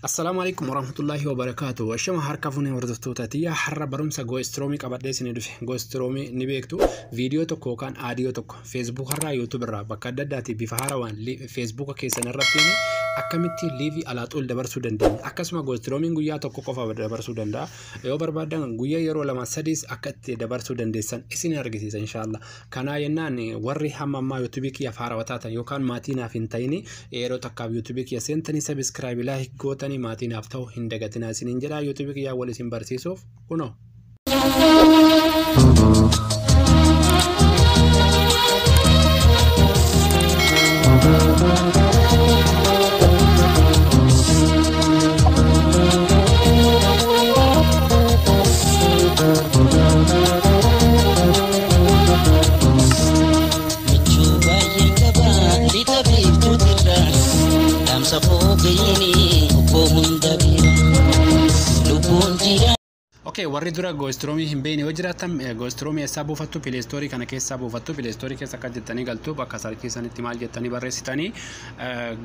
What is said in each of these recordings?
Assalaamu alaikum warahmatullahi wabarakaatu. Ashama harka fuunee hordoftoota tiyya, har'a barumsa GoStream qabadhee isinii dhufe. GoStream ni beektu, viidiyoo tokko yookaan aadiyoo tokko Facebook irraa, YouTube irraa, bakka adda addaatii bifa haarawaan Facebook keessan irratti akkamitti live alaaxuul dabarsuu dandeenya. Akkasuma GoStreamiin guyyaa tokko qofa dabarsuu danda'a. Yoo barbaadan guyyaa yeroo lama sadiis akka itti dabarsuu dandeessan isin argisiisa, inshaallah. Kanaa jennaan, warri hamma ammaa YouTube kiyyaaf haarawaa taatan yookaan maatii naaf hin ta'in, yeroo takkaaf YouTube kiyya seentanii subscribe, like gootanii maatii naaf ta'u hin dagatinaa isiniin jedha. YouTube kiyyaa wal isin barsiisuuf kunoo. Michuu baay'een qaba lixa biiftuutirra, dhaamsa foogayini obbo hunda bira lubbuun jira. Okay, warri dura GoStream hin beekne yoo jiraatan, GoStream eessaa buufattu? Play Store kana keessaa buufattu. Play Store keessa akka jettanii galtu, bakka search sanitti maal jettanii barreessitanii?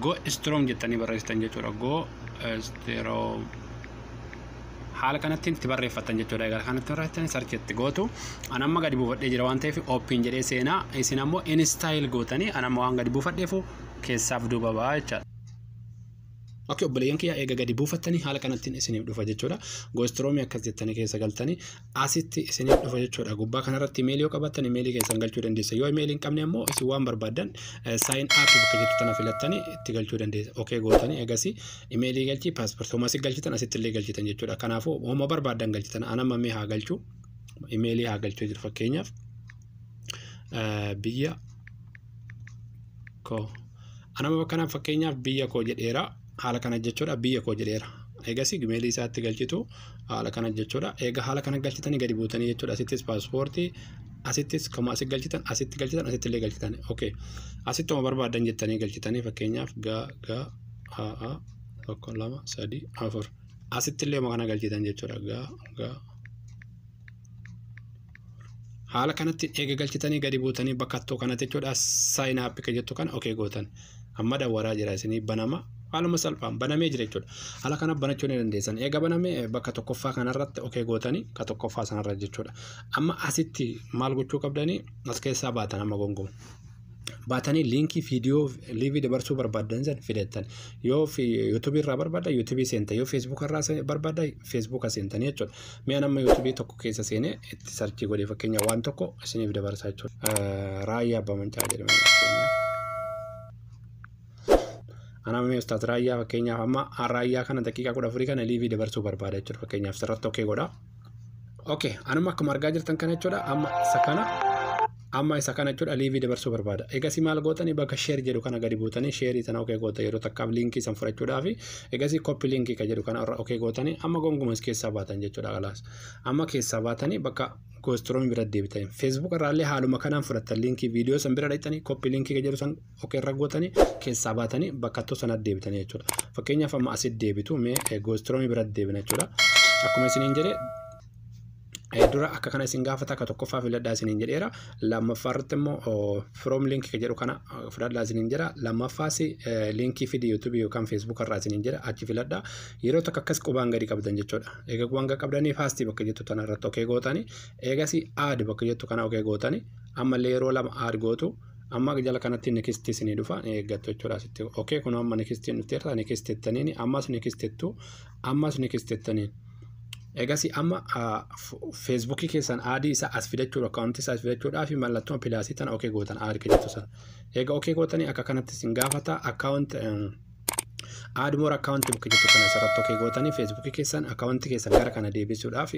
GoStream jettanii barreessitan jechuudha. GoStream haala kanatti itti barreeffatan jechuudha. Egaa kanatti barreeffatanii search itti gootu. An amma gadi buufadhee jira waan ta'eef open jedhee seenaa. Isin ammoo install gootanii, an amma waan gadi buufadheefu keessaaf duuba ba'a jechaadha. Okay, obboleeyyan kiyya, eega gadi buufattanii haala kanattiin isiniif dhufa jechuudha. GoStream akkas jettanii keessa galtanii asitti isiniif dhufa jechuudha. Gubbaa kanarratti imeelii yoo qabaattan imeelii keessan galchuu dandeessa. Yoo imeelii hin qabne ammoo isin waan barbaaddan sign up bakka jettu tana filattanii itti galchuu dandeessa. Okay gootanii eegasii imeelii galchii, paaspoortii homaa asii galchitan, asitti illee galchitan jechuudha. Kanaafuu homaa barbaaddan galchitan. An amma mee haa galchuu, imeelii haa galchuu jiru. Fakkeenyaaf biyya koo, anama bakka kanaaf fakkeenyaaf biyya koo jedheera, haala kana jechuudha, biyya koo jedheera. Eegasii imeelii isaatti galchitu haala kana jechuudha. Eega haala kana galchitanii gadi buutanii jechuudha. Asittis paaspoortii, asittis kama asitti galchitan, asitti galchitan, asitti illee galchitan. Okay. Asitti oma barbaadan jettanii galchitanii, fakkeenyaaf ga ga a a tokko, lama, sadi, afur. Asitti illee oma kana galchitan jechuudha. Ga ga haala kanatti eega galchitanii gadi buutanii bakka tokko kanatti jechuudha, sign up ka jettu kana okay gootan. Amma dawwaraa jira, isinii banama. Haaluma salphaan banamee jira jechuudha. Haala kana banachuu ni dandeessan. Eega banamee bakka tokkoffaa kanarratti okay gootanii, ka tokkoffaa sanarra jechuudha. Amma asitti maal gochuu qabdanii? As keessaa baatan, amma gongomu. Baatanii liinkii viidiyoo live dabarsuu barbaadan san fidattan. Yoo YouTube irraa barbaaddan YouTube seentan, yoo Facebook irraa barbaaddan Facebook seentanii jechuudha. Mi'a nama YouTube tokko keessa seenee itti search godhee fakkeenya waan tokko isiniif dabarsaa jechuudha. Raayyaa Abbaa Mancaa jedhama. Anama mee Ustaaz Raayyaa, fakkeenyaaf amma Raayyaa kana daqiiqaa 14 kana live dabarsuu barbaada jechuudha. Fakkeenyaaf sirratti okay godha. Okay, anuma akkuma argaa jirtan kana jechuudha. Amma isa kana jechuudha, live dabarsuu barbaada. Egasii maal gootanii? Bakka share jedhu kana gadi buutanii share sana okay goota yeroo takkaaf liinkii san fudhachuudhaaf. Egasii copy link ka jedhu kana irra okay gootanii amma gonkumas keessaa baatan jechuudha. Kalaas amma keessaa baatanii bakka GoStream bira deebitan. Facebook irraallee haaluma kanaan fudhattan, liinkii viidiyoo san bira dhaqxanii copy link ka jedhu san okay irra gootanii keessaa baatanii bakka tokko sanatti deebitanii jechuudha. Fakkeenyaaf amma asitti deebitu, mee GoStream bira deebina jechuudha. Akkuma isiniin jedhe dura akka kana isin gaafata, akka tokkoffaa filadhaa isiniin jedheera. Lammaffaa irratti immoo from link ka jedhu kana fudhadhaa isiniin jedha. Lammaffaas liinkii fidi YouTube yookaan Facebook irraa isiniin jedha, achi filadhaa. Yeroo tokko akkas qubaan gadi qabdan jechuudha. Eega qubaan gadi qabdanii paste bakka jettu tana irratti okay gootanii, eegasii add bakka jettu kana okay gootanii, ammallee yeroo lama add gootu. Amma jala kanatti next isinii dhufa, eeggattu jechuudha asitti. Okay, kun amma nextiin dhufteerta, next jettaniini, ammas next jettu, ammas next jettaniin. Egasii amma Facebookii keessan add isaa as fidachuudha, akkaawuntii isaa as fidachuudhaa fi mallattoo plus tana okay gootan, add ka jettu sana. Egaa okay gootanii akka kanatti isin gaafata, account add more account bakka jettu kana asirratti okay gootanii Facebookii keessan akkaawuntii keessan gara kana deebisuudhaaf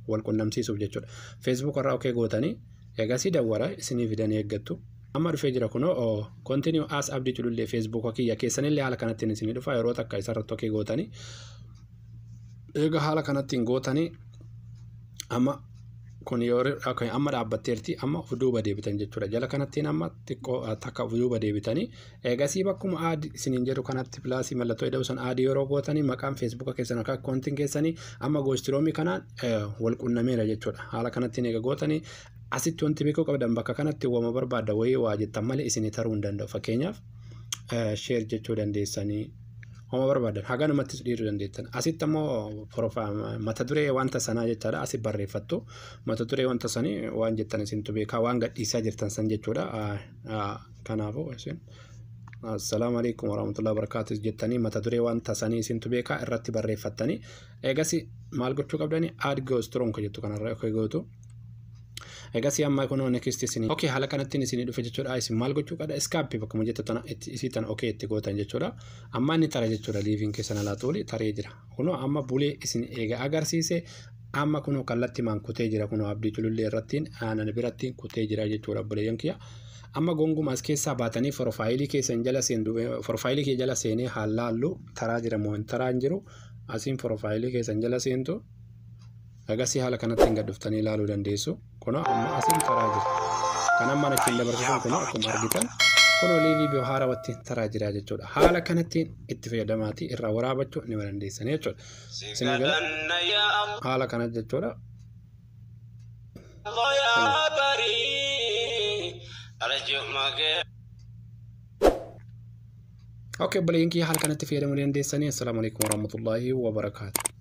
wal qunnamsiisuuf jechuudha. Facebook irraa okay gootanii egasii dawwara isinii fidanii eeggattu. Amma dhufee jira kunoo, continue as Abdii Culullee. Facebook kiyya keessanillee haala kanattiin isinii dhufa, yeroo takka isarratti okay gootanii. Egaa haala kanattiin gootanii amma kun yoo amma dhaabbatteerti, amma of duuba deebitan jechuudha. Jala kanattiin amma xiqqoo takka of duuba deebitanii eegasii bakkuma add isiniin jedhu kanatti plus mallattoo ida'u san add yeroo gootanii maqaan Facebooka keessan akka akkaawuntiin keessanii amma GoStream kanaan wal qunnameera jechuudha. Haala kanattiin eega gootanii asitti wanti beekuu qabdan, bakka kanatti waama barbaadda wayii waa jettan malee isinii taruu hin danda'u. Fakkeenyaaf share jechuu dandeessanii. Homa barbaadan haganumattis dhiiruu dandeettan. Asitti ammoo mata duree wanta sanaa jechaadha. Asi barreeffattu mata duree wanta sanii waan jettan isintu beekaa, waan gadhiisaa jirtan san jechuudha. Kanaafuu isin "Assalaamu alaikum warahmatullahi wabarakatuh" jettanii mata duree wanta sanii isintu beekaa irratti barreeffattanii, eegas maal gochuu qabdanii, "Add ghost room" jettu kanarra okay gootu. Egasii amma kunoo next isinii. Okay, haala kanattiin isinii dhufe jechuudha. Isin maal gochuu qabda? Skip bakkuma jettu tana isii tana okay itti gootan jechuudha. Amma inni tara jechuudha, liveiin keessan alaa xuuli taree jira. Kunoo amma bulee isin eega agarsiise, amma kunoo kallattii kutee jira, kunoo Abdii Culullee irrattiin aanan birattiin kutee jira jechuudha, obboleeyyan kiyya. Amma gonguma as keessaa baatanii profileii keessan jala seentu, profileii kee jala seenee haallaallu taraa jira moo hin taraa hin jiru, asiin profileii keessan jala seentu. Agasii haala kanatti hin gad dhuftanii ilaaluu dandeessu. Kunoo amma asiin taraa jira. Kan amma achiin dabarsisan kunoo akkuma argitan kunoo liveii bifa haarawatti taraa jira jechuudha. Haala kanattiin itti fayyadamaatii irraa waraabachuu ni dandeessan jechuudha. Isinii gala, haala kana jechuudha. يا بري أرجو Okay, obboleeyyan kiyya, haala kanatti fayyadamuu dandeessanii. Assalaamu alaikum warahmatullaahi wabarakaatu.